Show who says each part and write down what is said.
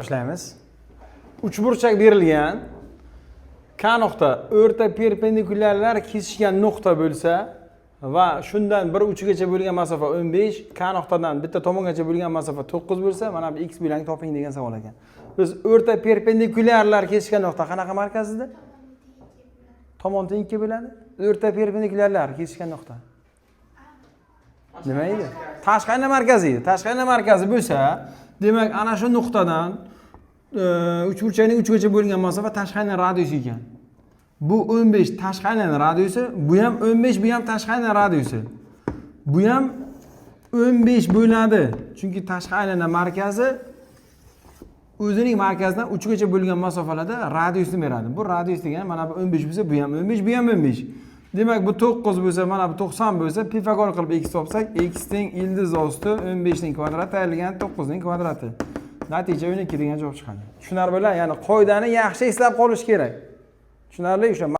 Speaker 1: Boshlaymiz. Uchburchak berilgan. K nuqta o'rta perpendikulyarlar kesishgan nuqta bo'lsa va shundan bir uchigacha bo'lgan masofa 15, K nuqtadan bitta tomongacha bo'lgan masofa 9 bo'lsa, mana bu x belangni toping degan savol ekan. Biz o'rta perpendikulyarlar kesishgan nuqta qanaqa markazida? Tomon teng ikki bo'ladi. O'rta perpendikulyarlar kesishgan nuqta. Nima edi? Tashqi ayna markazi edi. Tashqi ayna markazi bo'lsa, demak, ana shu nuqtadan uchburchakning uchigacha bo'lgan masofa tashqi ayna radiusi ekan. Bu 15 tashqi aylana radiusi, bu ham 15, bu ham tashqi aylana radiusi. Bu ham 15 bo'ladi. Chunki tashqi aylana markazi o'zining markazidan uchigacha bo'lgan masofalarda radiusni beradi. Bu radius degani mana bu 15 bo'lsa, bu ham 15, bu ham 15. Demak, bu 9 bo'lsa, mana bu 90 bo'lsa, Pifagor qilib x topsak, x teng ildiz osti 15 ning kvadrati ayrilgan 9 ning kvadrati. Natija 12 degan javob chiqadi. Tushunarli bo'lar? Ya'ni qoidani yaxshi eslab qolish kerak. Tushunarli o'sha.